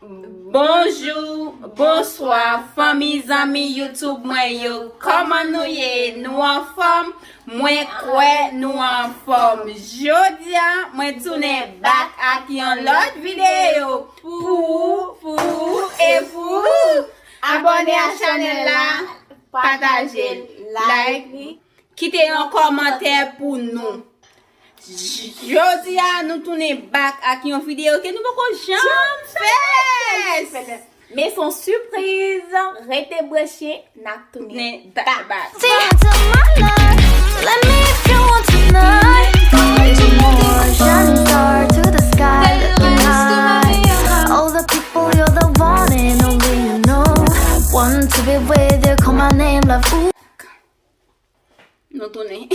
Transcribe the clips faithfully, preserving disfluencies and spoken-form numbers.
Bonjou, bonswa, fanmi, zanmi YouTube mwen yo. Kòman nou ye? Nou anfòm? Mwen kwè nou anfòm. Jodi a, mwen tounen back ak yon lòt videyo pou ou, pou ou e pou ou. Abòne a chanèl la, pataje l, like li, kite yon kòmantè pou nou. Jodi a, nou tounen back ak yon videyo ke nou poko janm fè. Men se yon sipriz, rete branche, n ap tounen back. Say it to my love. Let me if you want tonight. Call me more, shining star to the sky. Let me high. All the people, you're the one and only, you know. Want to be with you, call my name, love. Ooh. Nou tounen.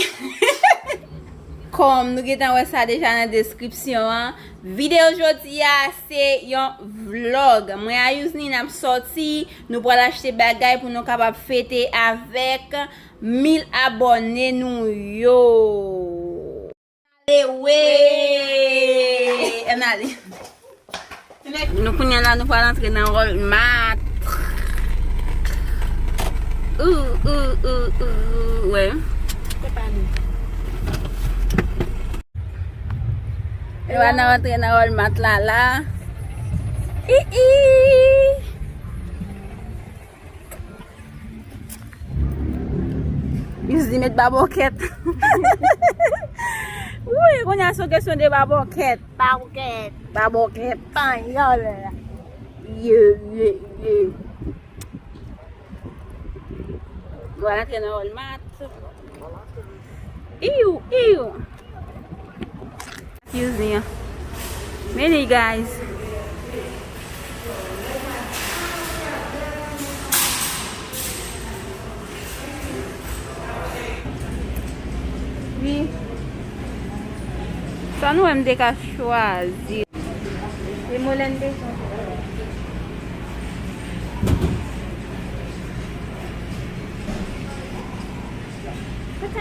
Kòm nou gentan wè sa deja nan deskripsyon an, videyo jodi a se yon vlog. Mwen a Yousni n ap sòti, nou pral achte bagay pou nou kapab fete avèk mil abòne nou yo. Ale, we! Ann ale. Nou kounye a la, nou pral antre nan Walmart. Ou, ou, ou, ou, wè. Nou pral antre nan Walmart la, la. I, i. Yousni met babòkèt. Wi, kounye a se yon kesyon de babòkèt. Babòkèt. Babòkèt. Panyòl. Ye, ye, ye. Mwen antre nan Walmart. Iw, iw. Excuse me. Men li, guys. Wi. Sa nou wè m te ka chwazi. E molè m bezwen.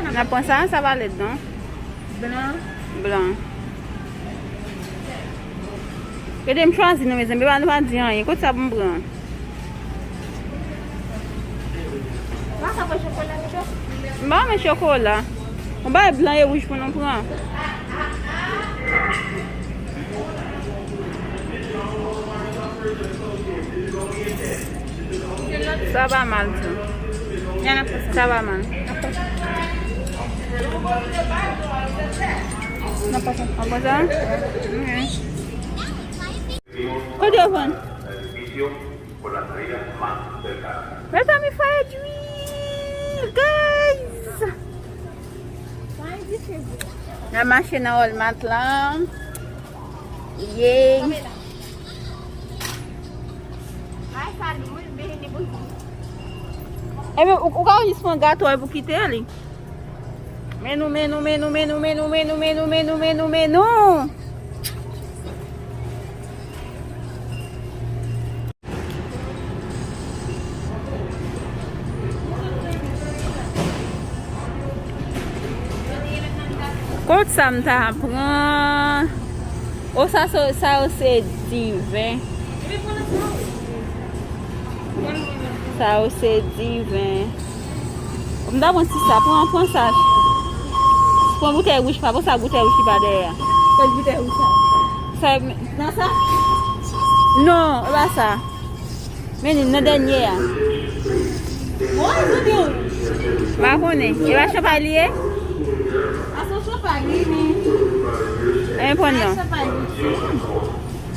N ap pran sa, sa pa lèd non. Blan. Blan. Ede m chwazi non, mezanmi, pa nou pa di anyen. Kot sa pou m pran? Mwen sa pran chokola, cho. M pa renmen chokola. Yon bagay blan e wouj pou nou pran. Sa pa mal tou. Sa pa mal. N ap pase. An bon sa? Ok. Kote yo vann? Mezanmi, fwaye dwil, guys! N ap mache nan Walmart la. Ye. Ebyen, ou, ou ka jis pran gato epi w kite li. Men nou, men nou, men nou. Kot sa m ta pran? O, sa, sa, sa yo se diven. Sa yo se diven. M ta pran ti sa, pran, pran sa. Pran boutèy wouj pa, pran sa boutèy wouj ki pa dèyè a. Kot boutèy wouj sa? Sa, nan sa? Non, e pa sa. Men li nan dènye a. Bon, e kote w? M pa konnen. E pa chanpay li ye? A se chanpay li, wi. E pran non.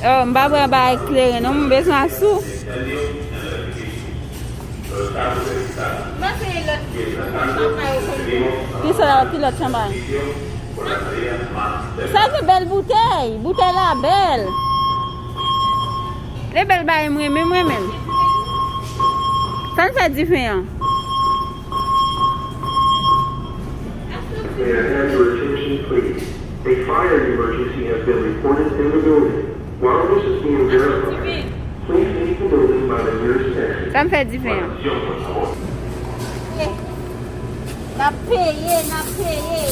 Oh, m pa pran bagay kleren non, m bezwen asou. Ki sa, ki lòt chanpay? Sa gen bèl boutèy. Boutèy la bèl. Lè bèl bagay mwen menm, mwen menm. Sa n fè dife an? May I have your attention, please? A fire emergency has been reported in the building. While this is being verified, please leave the building by the nearest exit. Sa m fè dife an? N ap peye, n ap peye.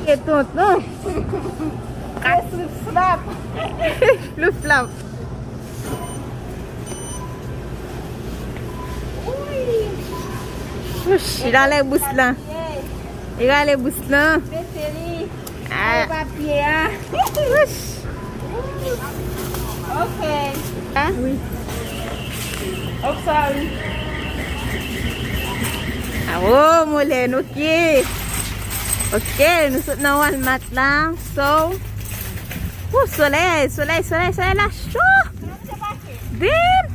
E tonton. Flip flap. Flip flap. Wouch, li rale bous lan. Li rale bous lan. Mete li. Ah. Papye a. Wouch. Ok. Ah? Wi. Oh, sorry. Ah, oh, Molen, ok. Ok, nou sot nan Walmart la. So, oh, solèy, solèy, solèy, solèy la cho. Damn!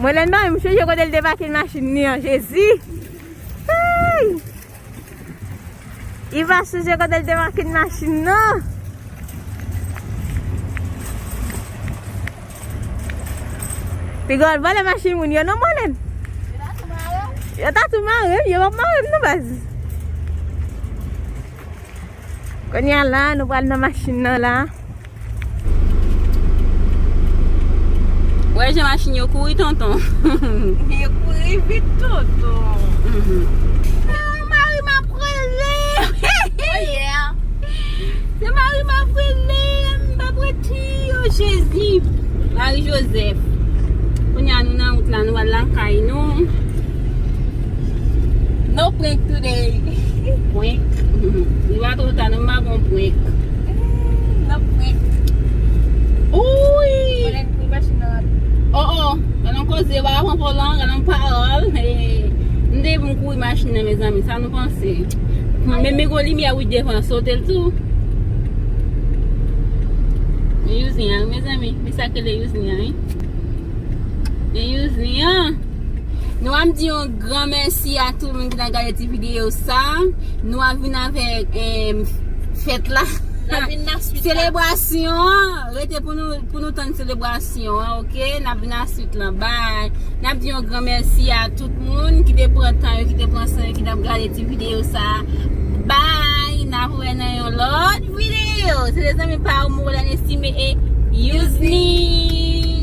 Molen pa menm chonje kote l te pake machin li an, Jezi. Hey! Li pa chonje kote l te pake machin nan. Piga w al vòlè machin moun yo non, Molen. Yo ta tou mare m, yo p ap mare m non, baz. Kounye a la, nou pral nan machin nan la. Wè jan machin yo kouri, tonton. Yo kouri vit, tonton. Mhm. Ah, mari m ap rele. Oh, yeah. Se mari m ap rele, m p ap rete, oh, Jezi. Marie Joseph. Kounye a nou nan wout la, nou al lakay nou. No prank today. Prank. Li pa twò ta non, m pa bon prank. No prank. Ouy! Mwen lè n kouri machin nan rapid. Oh, oh. Gade yon koze, pa pran volan, gade yon pawòl. Eh, m te pou m kouri machin nan, mezanmi. Sa nou panse? Men, men gon limyè wi devan, sote l tou. Men Yuzni an, mezanmi. Men sa k rele Yuzni an, wi. Men Yuzni an. Nou ap di yon gran mèsi a tout moun ki t ap gade ti videyo sa. Nou ap vin avèk, em, fèt la. N ap vin nan swit la. Selebrasyon an. Rete pou nou, pou nou tann selebrasyon an, ok? N ap vin nan swit lan. Bye. N ap di yon gran mèsi a tout moun ki te pran tan yo, ki te pran san yo, ki t ap gade ti videyo sa. Bye. N ap wè nan yon lòt videyo. Se te zanmi pa w, Molen Estime e Yuzni.